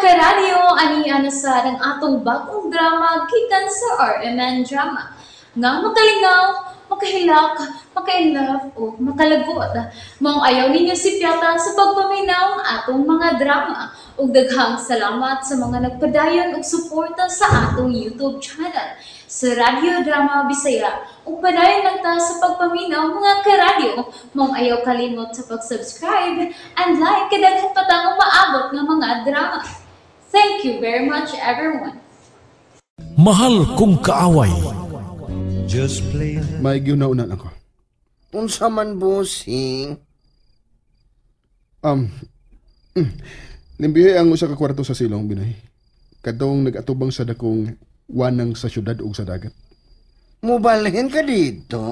Karadyo, ani ana sa ang atong bagong drama gikan sa RMN Drama. Nga makalingaw, makahilak, makainlove o makalagot. Maong ayaw ninyo sipyata sa pagpaminaw ang atong mga drama. Ug daghang salamat sa mga nagpadayon og suporta sa atong YouTube channel sa Radyo Drama Bisaya. Ug padayon lang ta sa pagpaminaw, mga karadyo. Maong ayaw kalimot sa pag-subscribe and like kay daghan pa tang umaabot nga mga drama. Thank you very much, everyone. Mahal Kong Kaaway. Just play. May giuna-unan ako. Unsa man, bossing? Limbihe ang usa ka kwarto sa silong, Binoy. Kadtong nag-atubang sa dakong wanang sa syudad ug sa dagat. Mubalhin ka dito?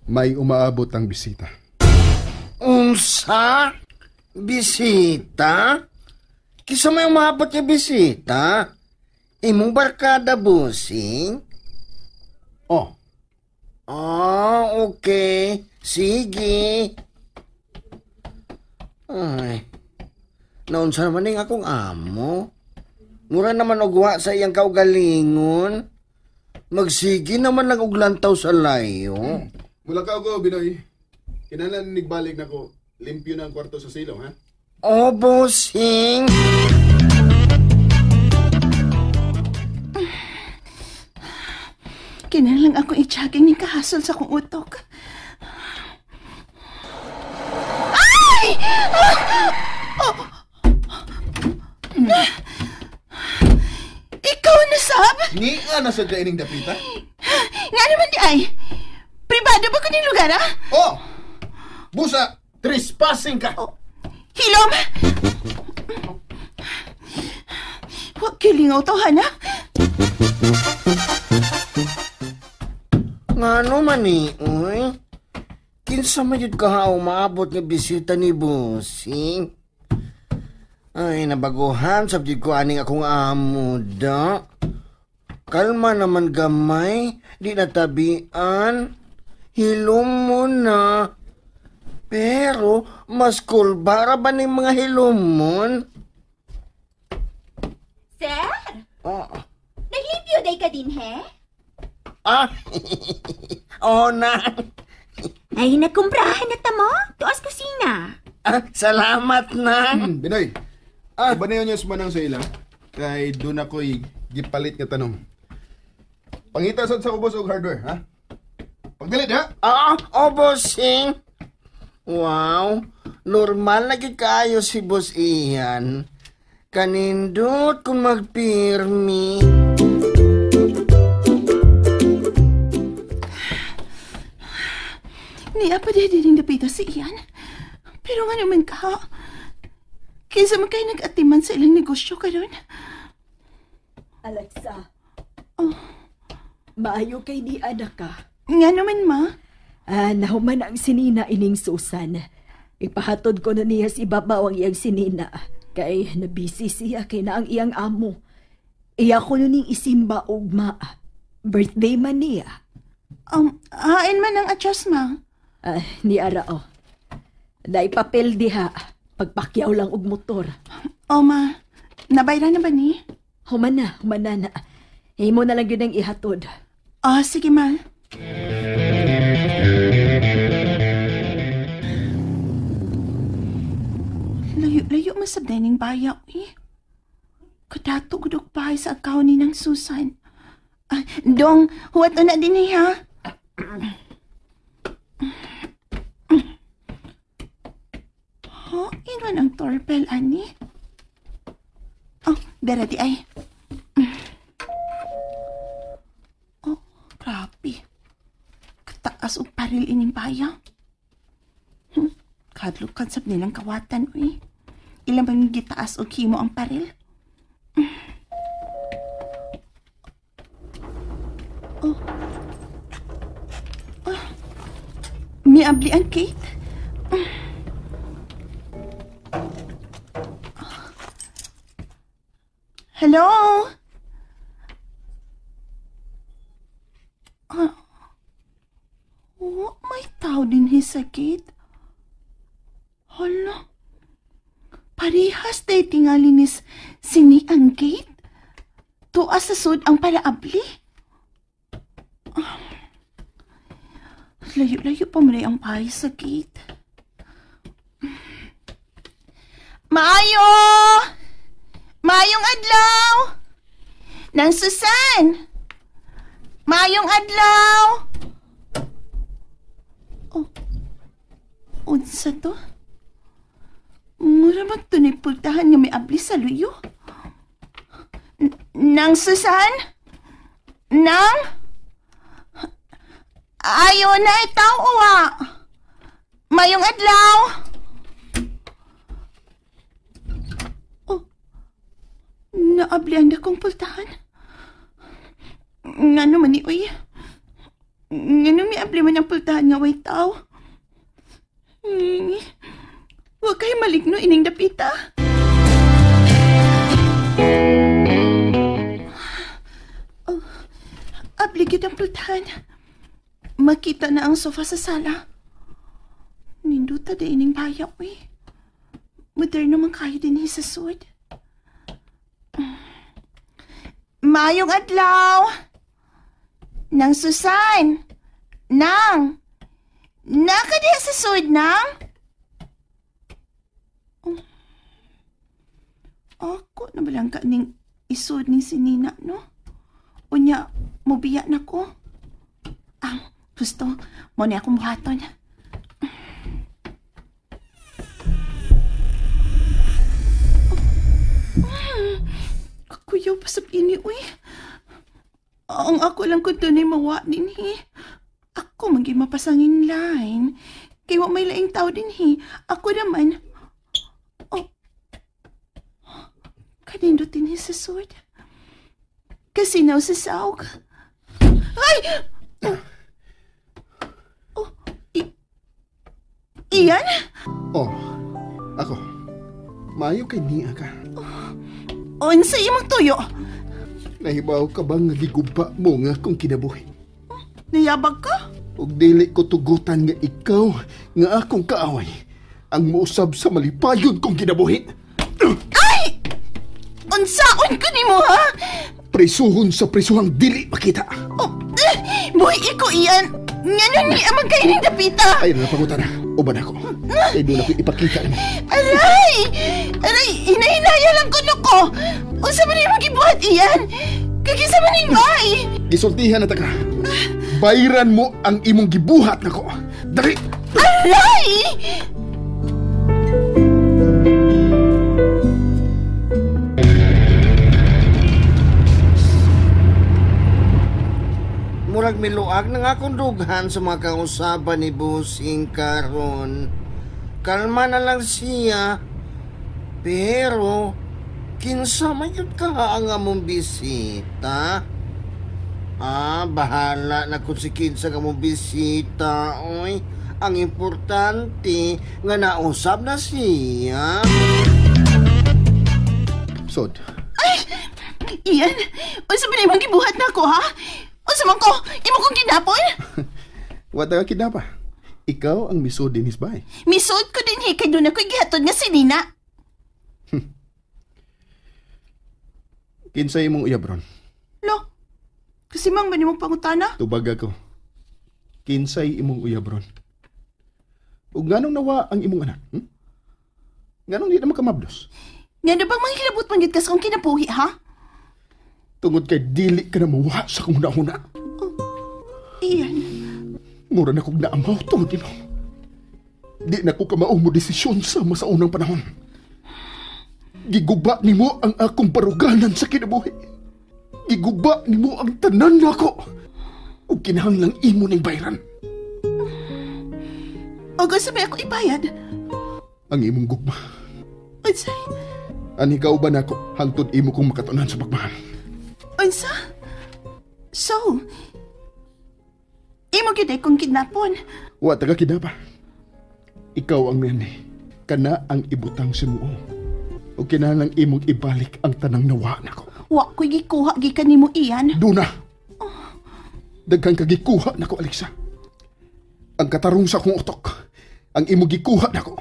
May umaabot ang bisita. Unsa? Bisita? Kisa may umaabot nga bisita? Imong barkada, bossing? Oh. Ah, okay. Sige. Ay, naunsa naman ning akong amo? Mura naman og wa sa iyang kaugalingon. Magsige naman lang og lantaw sa layo. Mula ka ko, Binoy. Kinahanglan nigbalik na ko. Limpyo na ang kwarto sa silong, ha? Oh, bossing. Kinahanglan akong i-jogging ning kahasol sa akong utok. Ay! Oh! Ikaw na, Sab? Nia na sa ining dapita? Nga naman di ay. Pribado ba ko ning lugar, ha? Oh! Busa, trespassing ka! Oh. Hilom! Huwag kilingaw to, ha? Ngano man ni, uy? Kinsa man yun ka ha umaabot nga bisita ni bossing? Ay, nabaguhan, sabdi ko aning akong amo da. Kalma naman gamay, di natabian. Hilom mo na. Pero, mas kulbara ba ning mga hilomon? Sir? Oh. Naglimpyo day ka din, he? Ah, oh na. Ay, nagkumprahan na tamo. Tuas kusina. Ah, salamat na. Binoy, ah. Iba na yun yung sumanang sa ila. Kay doon ako'y gipalit nga tanong. Pangita sad sa ubos og hardware, ha? Pagdalit, ha? Ah, oh, bossing. Wow, normal na gyud kaayo si Boss Ian. Kanindot kung magpirmi. Niya pa din dapita si Ian. Pero nga naman ka, kinsa man kayo nag-atiman sa ilang negosyo karon? Alexa. Oh. Maayo kay di anak ka. Nga naman, ma. Ah, nahuman ang sinina ining Susan. Ipahatod ko na niya si ibabaw ang iyang sinina. Kay nabisi siya kay na ang iyang amo. Iya ko nun ning isimba ugma. Birthday man niya. Hain man ang adjust, ma. Ah, ni ara o. Naipapel diha. Pagpakyaw lang og motor. O, ma. Nabayra na ba ni? Humana, humana na. Himo na lang yun ang ihatod. Ah, sige, ma. Layo-layo masab na ning bayaw, eh. Kadato gudok bahay sa akaw ni ng Susan. Ah, dong, huwat na din eh, ha? Ha? Inwan ang doorbell, ani? Oh, dara di ay. Oh, grabe. Kataas og paril ining bayaw. Kadlukan sab nilang kawatan, uy. Ilang bang gitaas og himo ang paril? Oh. Oh. Miabli ang Kate. Hello? Oh, may tao din hi sa gate. Hala. Parihas day tingali ni Sud ang palaabli. Layo-layo pa man ang bahay sa gate. Maayo! Maayong adlaw! Nang Susan! Maayong adlaw! Oh, unsa to? Mura magtunay pultahan nga may abli sa luyo. Nang Susan? Nang? Ayo na itaw uwa. Mayong adlaw. Oh, naabli ang dakong pultahan. Ngano man ni uy? Ngano mi abli man ang pultahan nga way tao? Huwag kayo maligno ining dapita. Oh, abli gyud ang pultahan. Makita na ang sofa sa sala. Ninduta da ining bayaw eh. Moderno man kayo din sa sud. Mayong adlaw! Nang Susan! Nang! Nakadiha sa sud, Nang? Oh. Ako na balang ka ning isud ni si Nina, no? Unya, mubiya na ko. Ah, gusto, mo na akong buhaton. Kuyaw pa sa pini, uy. Ang ako lang kung tunay mawa din, he. Ako maging mapasangin line. Kaya wa may laing tao din, he. Ako naman. Oh. Kanindutin, he, sa sword. Kasi naw sa saog. Ay! Oh. Oh. Iyan? Oh. Ako. Maayo kay niya ka. Oh. Unsa imong tuyo? Nahibaw ka bang giguba mo nga kung kinabuhi? Niyabag ka? Ug dili ko tugutan nga ikaw nga akong kaaway ang mousab sa malipayon kong kinabuhi. Ay! Unsaon ko nimo ha? Prisuhon sa prisuhang dili makita. Oh, buhi ko iyan. Ngano ni amang kayo ning dapita? Ay, na pangutan na. Uban ako. Kay doon ako ipakita nimo. Aray! Aray! Hinahinaya lang ko ko. Unsa man imong gibuhat iyan? Kagisa man ning bay? Gisultihan na ta ka. Bayran mo ang imong gibuhat nako. Dali! Aray! Murag miluag na nga akong dughan sa mga kausaban ni Busing karon. Kalma na lang siya. Pero, kinsa man yun ka ang among bisita? Ah, bahala na kung si kinsa ka mong bisita. Oy, ang importante nga nausap na siya. Sod. Ay! Iyan! Unsa ba na imong gibuhat na ako, ha? Unsa man ko? Imo kong kidnapon? Wala ka kidnapa. Ikaw ang misod din his bay. Misod ko din kay doon ako'y gihatod nga si Nina. Kinsay imong uyab ron? Lo, kasi mang ba nimong pangutana? Tubag ako. Kinsay imong uyab ron? Ug nganong nawa ang imong anak? Nganong di na makamabdos? Ngano bang manghilabot man gid kas kong kinabuhi, ha? Tungod kay dili ka na mawa sa kong huna-huna. Oh, iyan. Mura na kong naamaw tungod nimo. Di na ko kamao mo desisyon sama sa unang panahon. Giguba nimo ang akong baruganan sa kinabuhi. Giguba nimo ang tanan nako. Ug kinahanglang imo ning bayran. Og unsa may ako ibayad? Ang imong gugma. Unsay? Ani ka uban nako hangtod imo kong makatunan sa pagmahal. Unsa? So, imo gyud ay kong kidnapon. Wa taga kidnapa. Ikaw ang nani. Kana ang ibutang si muo. O kinahanglang imong ibalik ang tanang nawa nako. Wa ko'y gikuha gikan nimo iyan. Duna. Oh. Daghan ka gikuha nako, Alexa. Ang katarong sa akong utok, ang imong gikuha nako.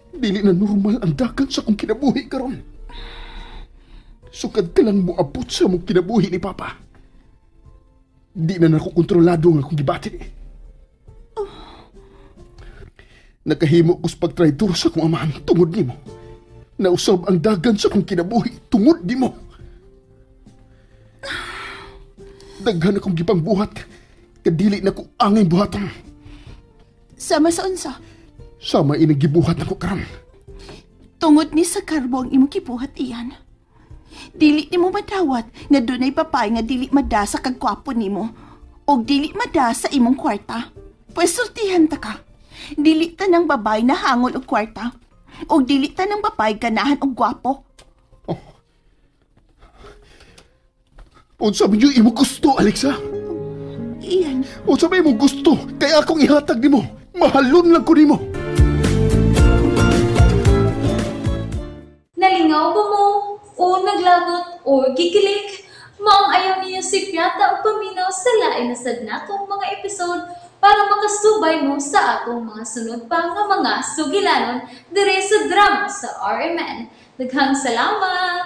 Dili na normal ang dagan sa akong kinabuhi karon. Sukad ka lang moabot sa mong kinabuhi ni Papa. Di na nako kontrolado nga akong gibati. Nakahimo ko sa pagtraidor sa akong amahan tungod nimo. Nausab ang dagan sa akong kinabuhi tungod nimo. Daghan akong gipangbuhat kadili na ko angay buhaton. Sama sa unsa? Sama ining gibuhat nako karon. Tungod ni sa karbo ang imong gibuhat, iyan. Dili nimo madawat nga dunay babae nga dili madasa kag gwapo nimo og dili madasa imong kwarta. Pwes sultihan ta ka. Dili ta ng babae na hangol og kwarta og dili ta ng babae ganahan og gwapo. Oh. Unsa man yung imong gusto, Alexa? Iyan. Unsa man imong gusto? Kay akong ihatag nimo. Mahalon lang ko nimo. Nalingaw ba mo? O naglagot o gikilig? Maong ayaw niyo si Piata o paminaw sa lain na sad natong mga episode para makasubay mo sa atong mga sunod pa nga mga sugilanon dire sa drama sa RMN. Daghang salamat!